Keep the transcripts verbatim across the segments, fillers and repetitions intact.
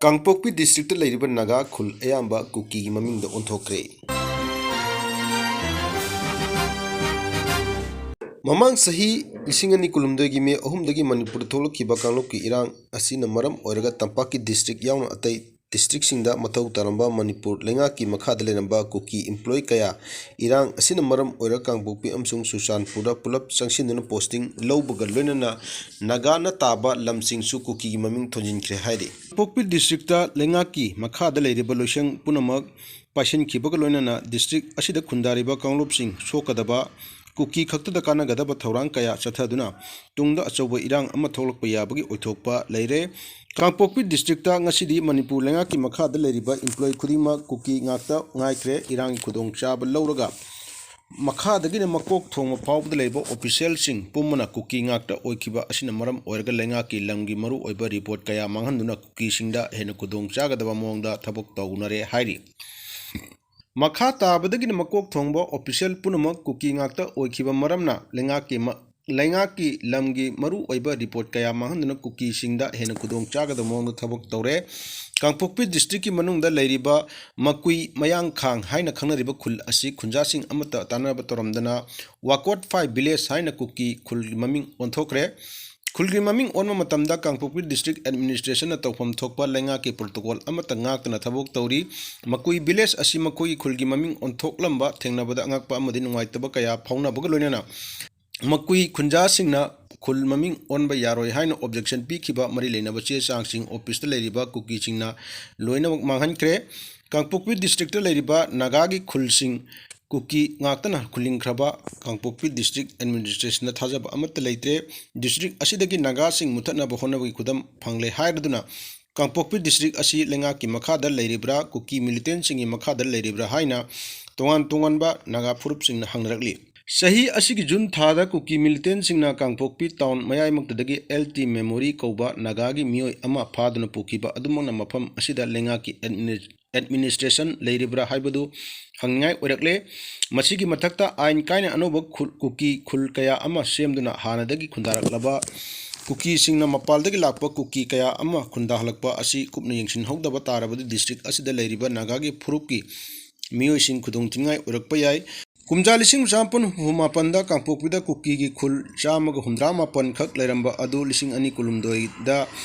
ꯀꯥꯡꯄꯣꯛꯄꯤ district ꯂꯩꯔꯤꯕ ꯅꯥꯒꯥ ꯈꯨꯜ ꯑꯌꯥꯝꯕ ꯀꯨꯀꯤꯒꯤ ꯃꯃꯤꯡꯗ ꯑꯣꯟꯊꯣꯛꯈ꯭ꯔꯦ꯫ ꯃꯃꯥꯡ ꯆꯍꯤ ꯂꯤꯁꯤꯡ ꯑꯅꯤ ꯀꯨꯟꯍꯨꯝꯗꯣꯏꯒꯤ ꯃꯦ ꯑꯍꯨꯝꯗꯒꯤ ꯃꯅꯤꯄꯨꯔꯗ ꯊꯣꯛꯂꯛꯈꯤꯕ ꯀꯥꯡꯂꯨꯞꯀꯤ ꯏꯔꯥꯡ ꯑꯁꯤꯅ ꯃꯔꯝ ꯑꯣꯏꯔꯒ ꯇꯝꯄꯥꯛꯀꯤ ꯗꯤꯁꯇ꯭ꯔꯤꯛ ꯌꯥꯎꯅ ꯑꯇꯩ ꯗꯤꯁꯇ꯭ꯔꯤꯛꯁꯤꯡꯗ ꯃꯊꯧ ꯇꯧꯔꯝꯕ ꯃꯅꯤꯄꯨꯔ ꯂꯩꯉꯥꯛꯀꯤ ꯃꯈꯥꯗ ꯂꯩꯔꯝꯕ ꯀꯨꯀꯤ ꯏꯝꯄ꯭ꯂꯣꯏ ꯀꯌꯥ ꯏꯔꯥꯡ ꯑꯁꯤꯅ ꯃꯔꯝ ꯑꯣꯏꯔꯒ ꯀꯥꯡꯄꯣꯛꯄꯤ ꯑꯃꯁꯨꯡ ꯆꯨꯔꯆꯥꯟꯄꯨꯔꯗ ꯄꯨꯂꯞ ꯆꯪꯁꯤꯟꯗꯨꯅ ꯄꯣꯁꯇꯤꯡ ꯂꯧꯕꯒ ꯂꯣꯏꯅꯅ ꯅꯥꯒꯥꯅ ꯇꯥꯕ ꯂꯝꯁꯤꯡꯁꯨ ꯀꯨꯀꯤꯒꯤ ꯃꯃꯤꯡ ꯊꯣꯟꯖꯤꯟꯈ꯭ꯔꯦ ꯍꯥꯏꯔꯤ꯫ ꯀꯥꯡꯄꯣꯛꯄꯤ ꯗꯤꯁꯇ꯭ꯔꯤꯛꯇ ꯂꯩꯉꯥꯛꯀꯤ ꯃꯈꯥꯗ ꯂꯩꯔꯤꯕ ꯂꯣꯏꯁꯪ ꯄꯨꯝꯅꯃꯛ ꯄꯥꯏꯁꯤꯟꯈꯤꯕꯒ ꯂꯣꯏꯅꯅ ꯗꯤꯁꯇ꯭ꯔꯤꯛ ꯑꯁꯤꯗ ꯈꯨꯟꯗꯥꯔꯤꯕ ꯀꯥꯡꯂꯨꯞꯁꯤꯡ ꯁꯣꯛꯀꯗꯕ, ꯀꯨꯀꯤ ꯈꯛꯇꯗ ꯀꯥꯟꯅꯒꯗꯕ ꯊꯧꯔꯥꯡ ꯀꯌꯥ ꯆꯠꯊꯗꯨꯅ ꯇꯨꯡꯗ ꯑꯆꯧꯕ ꯏꯔꯥꯡ ꯑꯃ ꯊꯣꯛꯂꯛꯄ ꯌꯥꯕꯒꯤ ꯑꯣꯏꯊꯣꯛꯄ ꯂꯩꯔꯦ꯫ ꯀꯥꯡꯄꯣꯛꯄꯤ ꯗꯤꯁꯇ꯭ꯔꯤꯛꯇ ꯉꯁꯤꯗꯤ ꯃꯅꯤꯄꯨꯔ ꯂꯩꯉꯥꯛꯀꯤ ꯃꯈꯥꯗ ꯂꯩꯔꯤꯕ ꯏꯝꯄ꯭ꯂꯣꯏ ꯈꯨꯗꯤꯡꯃꯛ ꯀꯨꯀꯤ ꯉꯥꯛꯇ ꯉꯥꯏꯈ꯭ꯔꯦ꯫ ꯏꯔꯥꯡꯒꯤ ꯈꯨꯗꯣꯡꯆꯥꯕ ꯂꯧꯔꯒ ꯃꯈꯥꯗꯒꯤꯅ ꯃꯀꯣꯛ ꯊꯣꯡꯕ ꯐꯥꯎꯕꯗ ꯂꯩꯕ ꯑꯣꯐꯤꯁꯤꯌꯦꯜꯁꯤꯡ ꯄꯨꯝꯕꯅ ꯀꯨꯀꯤ ꯉꯥꯛꯇ ꯑꯣꯏꯈꯤꯕ ꯑꯁꯤꯅ ꯃꯔꯝ ꯑꯣꯏꯔꯒ ꯂꯩꯉꯥꯛꯀꯤ ꯂꯝꯒꯤ ꯃꯔꯨꯑꯣꯏꯕ ꯔꯤꯄꯣꯔꯠ ꯀꯌꯥ ꯃꯥꯡꯍꯟꯗꯨꯅ ꯀꯨꯀꯤꯁꯤꯡꯗ ꯍꯦꯟꯅ ꯈꯨꯗꯣꯡ ꯆꯥꯒꯗꯕ ꯃꯑꯣꯡꯗ ꯊꯕꯛ ꯇꯧꯅꯔꯦ ꯍꯥꯏꯔꯤ꯫ ꯃꯈꯥ ꯇꯥꯕꯗꯒꯤꯅ ꯃꯀꯣꯛ ꯊꯣꯡꯕ ꯑꯣꯐꯤꯁꯤꯌꯦꯜ ꯄꯨꯝꯅꯃꯛ ꯀꯨꯀꯤ ꯉꯥꯛꯇ ꯑꯣꯏꯈꯤꯕ ꯃꯔꯝꯅ ꯂꯩꯉꯥꯛꯀꯤ ꯃ-, ꯂꯩꯉꯥꯛꯀꯤ ꯂꯝꯒꯤ ꯃꯔꯨꯑꯣꯏꯕ ꯔꯤꯄꯣꯔꯠ ꯀꯌꯥ ꯃꯥꯡꯍꯟꯗꯨꯅ ꯀꯨꯀꯤꯁꯤꯡꯗ ꯍꯦꯟꯅ ꯈꯨꯗꯣꯡ ꯆꯥꯒꯗꯕ ꯃꯑꯣꯡꯗ ꯊꯕꯛ ꯇꯧꯔꯦ꯫ ꯀꯥꯡꯄꯣꯛꯄꯤ ꯗꯤꯁꯇ꯭ꯔꯤꯛꯀꯤ ꯃꯅꯨꯡꯗ ꯂꯩꯔꯤꯕ ꯃꯀꯨꯏ ꯃꯌꯥꯡꯈꯥꯡ ꯍꯥꯏꯅ ꯈꯪꯅꯔꯤꯕ ꯈꯨꯜ ꯑꯁꯤ ꯈꯨꯟꯖꯥꯁꯤꯡ ꯑꯃꯠꯇ ꯇꯥꯟꯅꯕ ꯇꯧꯔꯝꯗꯅ ꯋꯥꯀꯣꯠ ꯐꯥꯏꯚ ꯚꯤꯂꯦꯖ ꯍꯥꯏꯅ ꯀꯨꯀꯤ ꯈꯨꯜꯒꯤ ꯃꯃꯤꯡ ꯑꯣꯟꯊꯣꯛꯈ꯭ꯔꯦ꯫ ꯈꯨꯜꯒꯤ ꯃꯃꯤꯡ ꯑꯣꯟꯕ ꯃꯇꯝꯗ ꯀꯥꯡꯄꯣꯛꯄꯤ ꯗꯤꯁꯇ꯭ꯔꯤꯛ ꯑꯦꯗꯃꯤꯅꯤꯁꯇ꯭ꯔꯦꯁꯟꯅ ꯇꯧꯐꯝ ꯊꯣꯛꯄ ꯂꯩꯉꯥꯛꯀꯤ ꯄ꯭ꯔꯣꯇꯣꯀꯣꯜ ꯑꯃꯠꯇ ꯉꯥꯛꯇꯅ ꯊꯕꯛ ꯇꯧꯔꯤ꯫ ꯃꯀꯨꯏ ꯚꯤꯂꯦꯖ ꯑꯁꯤ ꯃꯈꯣꯏꯒꯤ ꯈꯨꯜꯒꯤ ꯃꯃꯤꯡ ꯑꯣꯟꯊꯣꯛꯂꯝꯕ ꯊꯦꯡꯅꯕꯗ ꯑꯉꯛꯄ ꯑꯃꯗꯤ ꯅꯨꯡꯉꯥꯏꯇꯕ ꯀꯌꯥ ꯐꯥꯎꯅꯕꯒ ꯂꯣꯏꯅꯅ ꯃꯀꯨꯏ ꯈꯨꯟꯖꯥꯁꯤꯡꯅ ꯈꯨꯜ ꯃꯃꯤꯡ ꯑꯣꯟꯕ ꯌꯥꯔꯣꯏ ꯍꯥꯏꯅ ꯑꯣꯕꯖꯦꯛꯁꯟ ꯄꯤꯈꯤꯕ ꯃꯔꯤ ꯂꯩꯅꯕ ꯆꯦ ꯆꯥꯡꯁꯤꯡ ꯑꯣꯐꯤꯁꯇ ꯂꯩꯔꯤꯕ ꯀꯨꯀꯤꯁꯤꯡꯅ ꯂꯣꯏꯅꯃꯛ ꯃꯥꯡꯍꯟꯈ꯭ꯔꯦ꯫ ꯀꯥꯡꯄꯣꯛꯄꯤ ꯗꯤꯁꯇ꯭ꯔꯤꯛꯇ ꯂꯩꯔꯤꯕ ꯅꯥꯒꯥꯒꯤ ꯈꯨꯜꯁꯤꯡ ꯀꯨꯀꯤ ꯉꯥꯛꯇꯅ ꯈꯨꯜꯂꯤꯡꯈ꯭ꯔꯕ ꯀꯥꯡꯄꯣꯛꯄꯤ ꯗꯤꯁꯇ꯭ꯔꯤꯛ ꯑꯦꯗꯃꯤꯅꯤꯁꯇ꯭ꯔꯦꯁꯟꯗ ꯊꯥꯖꯕ ꯑꯃꯠꯇ ꯂꯩꯇ꯭ꯔꯦ꯫ ꯗꯤꯁꯇ꯭ꯔꯤꯛ ꯑꯁꯤꯗꯒꯤ ꯅꯥꯒꯥꯁꯤꯡ ꯃꯨꯊꯠꯅꯕ ꯍꯣꯠꯅꯕꯒꯤ ꯈꯨꯗꯝ ꯐꯪꯂꯦ ꯍꯥꯏꯔꯗꯨꯅ ꯀꯥꯡꯄꯣꯛꯄꯤ ꯗꯤꯁꯇ꯭ꯔꯤꯛ ꯑꯁꯤ ꯂꯩꯉꯥꯛꯀꯤ ꯃꯈꯥꯗ ꯂꯩꯔꯤꯕ꯭ꯔꯥ, ꯀꯨꯀꯤ ꯃꯤꯂꯤꯇꯦꯟꯁꯤꯡꯒꯤ ꯃꯈꯥꯗ ꯂꯩꯔꯤꯕ꯭ꯔꯥ ꯍꯥꯏꯅ ꯇꯣꯉꯥꯟ ꯇꯣꯉꯥꯟꯕ ꯅꯥꯒꯥ ꯐꯨꯔꯨꯞꯁꯤꯡꯅ ꯍꯪꯅꯔꯛꯂꯤ꯫ ꯆꯍꯤ ꯑꯁꯤꯒꯤ ꯖꯨꯟ ꯊꯥꯗ ꯀꯨꯀꯤ ꯃꯤꯂꯤꯇꯦꯟꯁꯤꯡꯅ ꯀꯥꯡꯄꯣꯛꯄꯤ ꯇꯥꯎꯟ ꯃꯌꯥꯏꯃꯛꯇꯗꯒꯤ ꯑꯦꯜ ꯇꯤ ꯃꯦꯃꯣꯔꯤ ꯀꯧꯕ ꯅꯥꯒꯥꯒꯤ ꯃꯤꯑꯣꯏ ꯑꯃ ꯐꯥꯗꯨꯅ ꯄꯨꯈꯤꯕ ꯑꯗꯨꯃꯛꯅ ꯃꯐꯝ ꯑꯁꯤꯗ ꯂꯩꯉꯥꯛꯀꯤ ꯑꯦꯗꯃꯤꯅꯤ-, ꯑꯦꯗꯃꯤꯅꯤꯁꯇ꯭ꯔꯦꯁꯟ ꯂꯩꯔꯤꯕ꯭ꯔꯥ ꯍꯥꯏꯕꯗꯨ ꯍꯪꯅꯤꯡꯉꯥꯏ ꯑꯣꯏꯔꯛꯂꯦ꯫ ꯃꯁꯤꯒꯤ ꯃꯊꯛꯇ ꯑꯥꯏꯟ ꯀꯥꯏꯅ ꯑꯅꯧꯕ ꯈꯨꯜ, ꯀꯨꯀꯤ ꯈꯨꯜ ꯀꯌꯥ ꯑꯃ ꯁꯦꯝꯗꯨꯅ ꯍꯥꯟꯅꯗꯒꯤ ꯈꯨꯟꯗꯥꯔꯛꯂꯕ ꯀꯨꯀꯤꯁꯤꯡꯅ ꯃꯄꯥꯜꯗꯒꯤ ꯂꯥꯛꯄ ꯀꯨꯀꯤ ꯀꯌꯥ ꯑꯃ ꯈꯨꯟꯗꯥꯍꯜꯂꯛꯄ ꯑꯁꯤ ꯀꯨꯞꯅ ꯌꯦꯡꯁꯤꯟꯍꯧꯗꯕ ꯇꯥꯔꯕꯗꯤ district ꯑꯁꯤꯗ ꯂꯩꯔꯤꯕ ꯅꯥꯒꯥꯒꯤ ꯐꯨꯔꯨꯞꯀꯤ ꯃꯤꯑꯣꯏꯁꯤꯡ ꯈꯨꯗꯣꯡꯊꯤꯅꯤꯡꯉꯥꯏ ꯑꯣꯏꯔꯛꯄ ꯌꯥꯏ꯫ ꯀꯨꯝꯖꯥ ꯂꯤꯁꯤꯡ ꯆꯥꯃꯥꯄꯟ ꯍꯨꯝꯐꯨ ꯃꯥꯄꯟꯗ ꯀꯥꯡꯄꯣꯛꯄꯤꯗ ꯀꯨꯀꯤꯒꯤ ꯈꯨꯜ ꯆꯥꯝꯃꯒ ꯍꯨꯝꯗ꯭ꯔꯥ ꯃꯥꯄꯟ ꯈꯛ ꯂꯩꯔꯝꯕ ꯑꯗꯨ ꯂꯤꯁꯤꯡ ꯑꯅꯤ ꯀꯨꯟꯍꯨꯝꯗꯣꯏꯗ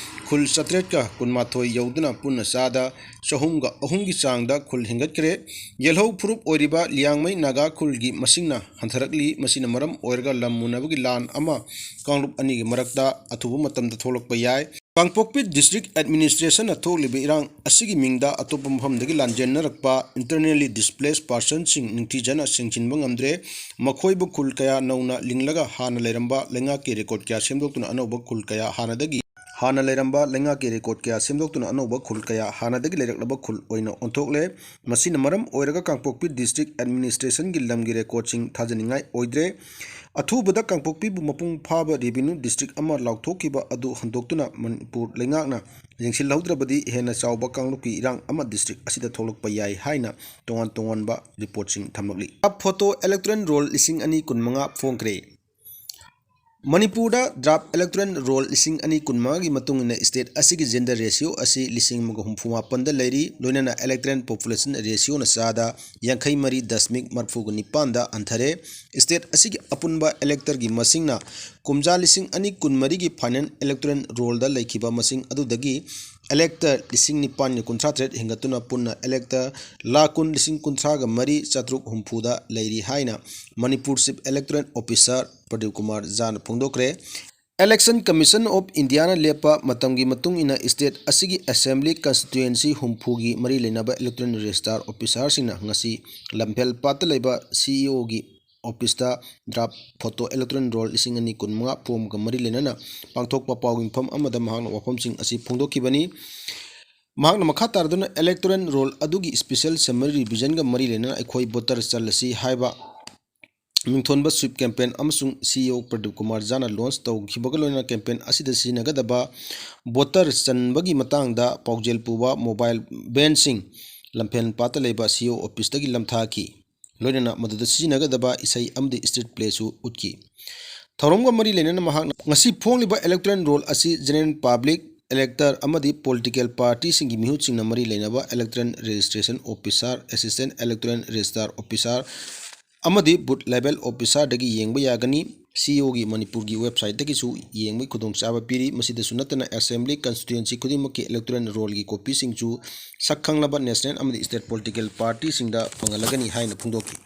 ꯈꯨꯜ ꯆꯥꯇ꯭ꯔꯦꯠꯀ ꯀꯨꯟꯃꯥꯊꯣꯏ ꯌꯧꯗꯨꯅ ꯄꯨꯟꯅ ꯆꯥꯗ ꯆꯍꯨꯝꯒ ꯑꯍꯨꯝꯒꯤ ꯆꯥꯡꯗ ꯈꯨꯜ ꯍꯦꯟꯒꯠꯈ꯭ꯔꯦ꯫ ꯌꯦꯜꯍꯧ ꯐꯨꯔꯨꯞ ꯑꯣꯏꯔꯤꯕ ꯂꯤꯌꯥꯡꯃꯩ ꯅꯥꯒꯥ ꯈꯨꯜꯒꯤ ꯃꯁꯤꯡꯅ ꯍꯟꯊꯔꯛꯂꯤ꯫ ꯃꯁꯤꯅ ꯃꯔꯝ ꯑꯣꯏꯔꯒ ꯂꯝ ꯃꯨꯟꯅꯕꯒꯤ ꯂꯥꯟ ꯑꯃ ꯀꯥꯡꯂꯨꯞ ꯑꯅꯤꯒꯤ ꯃꯔꯛꯇ ꯑꯊꯨꯕ ꯃꯇꯝꯗ ꯊꯣꯛꯂꯛꯄ ꯌꯥꯏ꯫ ꯀꯥꯡꯄꯣꯛꯄꯤ district administrationꯅ ꯊꯣꯛꯂꯤꯕ ꯏꯔꯥꯡ ꯑꯁꯤꯒꯤ ꯃꯤꯡꯗ ꯑꯇꯣꯞꯄ ꯃꯐꯝꯗꯒꯤ ꯂꯥꯟꯖꯦꯟꯅꯔꯛꯄ internally displaced personꯁꯤꯡ ꯅꯤꯡꯊꯤꯖꯅ ꯁꯦꯡꯖꯤꯟꯕ ꯉꯝꯗ꯭ꯔꯦ꯫ ꯃꯈꯣꯏꯕꯨ ꯈꯨꯜ ꯀꯌꯥ ꯅꯧꯅ ꯂꯤꯡꯂꯒ ꯍꯥꯟꯅ ꯂꯩꯔꯝꯕ ꯂꯩꯉꯥꯛꯀꯤ record ꯀꯌꯥ ꯁꯦꯝꯗꯣꯛꯇꯨꯅ ꯑꯅꯧꯕ ꯈꯨꯜ ꯀꯌꯥ ꯍꯥꯟꯅꯗꯒꯤ, ꯍꯥꯟꯅ ꯂꯩꯔꯝꯕ ꯂꯩꯉꯥꯛꯀꯤ record ꯀꯌꯥ ꯁꯦꯝꯗꯣꯛꯇꯨꯅ ꯑꯅꯧꯕ ꯈꯨꯜ ꯀꯌꯥ ꯍꯥꯟꯅꯗꯒꯤ ꯂꯩꯔꯛꯂꯕ ꯈꯨꯜ ꯑꯣꯏꯅ ꯑꯣꯟꯊꯣꯛꯂꯦ꯫ ꯃꯁꯤꯅ ꯃꯔꯝ ꯑꯣꯏꯔꯒ ꯀꯥꯡꯄꯣꯛꯄꯤ district administrationꯒꯤ ꯂꯝꯒꯤ recordꯁꯤꯡ ꯊꯥꯖꯅꯤꯡꯉꯥꯏ ꯑꯣꯏꯗ꯭ꯔꯦ꯫ ꯑꯊꯨꯕꯗ ꯀꯥꯡꯄꯣꯛꯄꯤꯕꯨ ꯃꯄꯨꯡ ꯐꯥꯕ revenue district ꯑꯃ ꯂꯥꯎꯊꯣꯛꯈꯤꯕ ꯑꯗꯨ ꯍꯟꯗꯣꯛꯇꯨꯅ ꯃꯅꯤꯄꯨꯔ ꯂꯩꯉꯥꯛꯅ ꯌꯦꯡꯁꯤꯜꯍꯧꯗ꯭ꯔꯕꯗꯤ ꯍꯦꯟꯅ ꯆꯥꯎꯕ ꯀꯥꯡꯂꯨꯞꯀꯤ ꯏꯔꯥꯡ ꯑꯃ district ꯑꯁꯤꯗ ꯊꯣꯛꯂꯛꯄ ꯌꯥꯏ ꯍꯥꯏꯅ ꯇꯣꯉꯥꯟ ꯇꯣꯉꯥꯟꯕ reportꯁꯤꯡ ꯊꯝꯂꯛꯂꯤ꯫ Draft photo electoral roll ꯂꯤꯁꯤꯡ ꯑꯅꯤ ꯀꯨꯟꯃꯉꯥ ꯐꯣꯡꯈ꯭ꯔꯦ꯫ ꯃꯅꯤꯄꯨꯔꯗ draft electoral roll ꯂꯤꯁꯤꯡ ꯑꯅꯤ ꯀꯨꯟꯃꯉꯥꯒꯤ ꯃꯇꯨꯡ ꯏꯟꯅ state ꯑꯁꯤꯒꯤ gender ratio ꯑꯁꯤ ꯂꯤꯁꯤꯡ ꯑꯃꯒ ꯍꯨꯝꯐꯨ ꯃꯥꯄꯟꯗ ꯂꯩꯔꯤ, ꯂꯣꯏꯅꯅ electoral population ratioꯅ ꯆꯥꯗ ꯌꯥꯡꯈꯩ ꯃꯔꯤ ꯗꯁꯃꯤꯛ ꯃꯔꯤꯐꯨꯒ ꯅꯤꯄꯥꯟꯗ ꯍꯟꯊꯔꯦ꯫ State ꯑꯁꯤꯒꯤ ꯑꯄꯨꯟꯕ electorꯒꯤ ꯃꯁꯤꯡꯅ ꯀꯨꯝꯖꯥ ꯂꯤꯁꯤꯡ ꯑꯅꯤ ꯀꯨꯟꯃꯔꯤꯒꯤ final electoral rollꯗ ꯂꯩꯈꯤꯕ ꯃꯁꯤꯡ ꯑꯗꯨꯗꯒꯤ elector ꯂꯤꯁꯤꯡ ꯅꯤꯄꯥꯟꯒ ꯀꯨꯟꯊ꯭ꯔꯥ ꯇꯔꯦꯠ ꯍꯦꯟꯒꯠꯇꯨꯅ ꯄꯨꯟꯅ elector ꯂꯥꯈ ꯀꯨꯟ ꯂꯤꯁꯤꯡ ꯀꯨꯟꯊ꯭ꯔꯥꯒ ꯃꯔꯤ ꯆꯥꯇ꯭ꯔꯨꯛ ꯍꯨꯝꯐꯨꯗ ꯂꯩꯔꯤ ꯍꯥꯏꯅ Manipur Chief Electoral Officer Pradeep Kumar ꯖꯥꯅ ꯐꯣꯡꯗꯣꯛꯈ꯭ꯔꯦ꯫ Election Commission of Indiaꯅ ꯂꯦꯞꯄ ꯃꯇꯝꯒꯤ ꯃꯇꯨꯡ ꯏꯟꯅ state ꯑꯁꯤꯒꯤ assembly constituency ꯍꯨꯝꯐꯨꯒꯤ ꯃꯔꯤ ꯂꯩꯅꯕ electoral registrar officerꯁꯤꯡꯅ ꯉꯁꯤ ꯂꯝꯐꯦꯜ ꯄꯥꯠꯇ ꯂꯩꯕ CEOꯒꯤ officeꯇ draft photo electoral roll ꯂꯤꯁꯤꯡ ꯑꯅꯤ ꯀꯨꯟꯃꯉꯥ ꯐꯣꯡꯕꯒ ꯃꯔꯤ ꯂꯩꯅꯅ ꯄꯥꯡꯊꯣꯛꯄ ꯄꯥꯎꯒꯤ ꯃꯤꯐꯝ ꯑꯃꯗ ꯃꯍꯥꯛꯅ ꯋꯥꯐꯝꯁꯤꯡ ꯑꯁꯤ ꯐꯣꯡꯗꯣꯛꯈꯤꯕꯅꯤ꯫ ꯃꯍꯥꯛꯅ ꯃꯈꯥ ꯇꯥꯔꯗꯨꯅ electoral roll ꯑꯗꯨꯒꯤ special summary revisionꯒ ꯃꯔꯤ ꯂꯩꯅꯅ ꯑꯩꯈꯣꯏ voter ꯆꯜꯂꯁꯤ ꯍꯥꯏꯕ ꯃꯤꯡꯊꯣꯟꯕ sweep campaign ꯑꯃꯁꯨꯡ CEO ꯄ꯭ꯔꯗꯤꯞ ꯀꯨꯃꯥꯔ ꯖꯥꯅ launch ꯇꯧꯈꯤꯕꯒ ꯂꯣꯏꯅꯅ campaign ꯑꯁꯤꯗ ꯁꯤꯖꯤꯟꯅꯒꯗꯕ voter ꯆꯟꯕꯒꯤ ꯃꯇꯥꯡꯗ ꯄꯥꯎꯖꯦꯜ ꯄꯨꯕ mobile vanꯁꯤꯡ ꯂꯝꯐꯦꯜ ꯄꯥꯠꯇ ꯂꯩꯕ CEO officeꯇꯒꯤ ꯂꯝꯊꯥꯈꯤ꯫ ꯂꯣꯏꯅꯅ ꯃꯗꯨꯗ ꯁꯤꯖꯤꯟꯅꯒꯗꯕ ꯏꯁꯩ ꯑꯃꯗꯤ street playꯁꯨ ꯎꯠꯈꯤ꯫ ꯊꯧꯔꯝꯒ ꯃꯔꯤ ꯂꯩꯅꯅ ꯃꯍꯥꯛꯅ ꯉꯁꯤ ꯐꯣꯡꯂꯤꯕ electoral roll ꯑꯁꯤ general public, elector ꯑꯃꯗꯤ political partyꯁꯤꯡꯒꯤ ꯃꯤꯍꯨꯠꯁꯤꯡꯅ ꯃꯔꯤ ꯂꯩꯅꯕ electoral registration officer, assistant electoral registrar officer ꯑꯃꯗꯤ booth level officerꯗꯒꯤ ꯌꯦꯡꯕ ꯌꯥꯒꯅꯤ꯫ CEOꯒꯤ ꯃꯅꯤꯄꯨꯔꯒꯤ websiteꯇꯒꯤꯁꯨ ꯌꯦꯡꯕꯒꯤ ꯈꯨꯗꯣꯡꯆꯥꯕ ꯄꯤꯔꯤ꯫ ꯃꯁꯤꯗꯁꯨ ꯅꯠꯇꯅ assembly constituency ꯈꯨꯗꯤꯡꯃꯛꯀꯤ electoral rollꯒꯤ copyꯁꯤꯡꯁꯨ ꯁꯛ ꯈꯪꯂꯕ national ꯑꯃꯗꯤ state political partyꯁꯤꯡꯗ ꯐꯪꯍꯜꯂꯒꯅꯤ ꯍꯥꯏꯅ ꯐꯣꯡꯗꯣꯛꯈꯤ꯫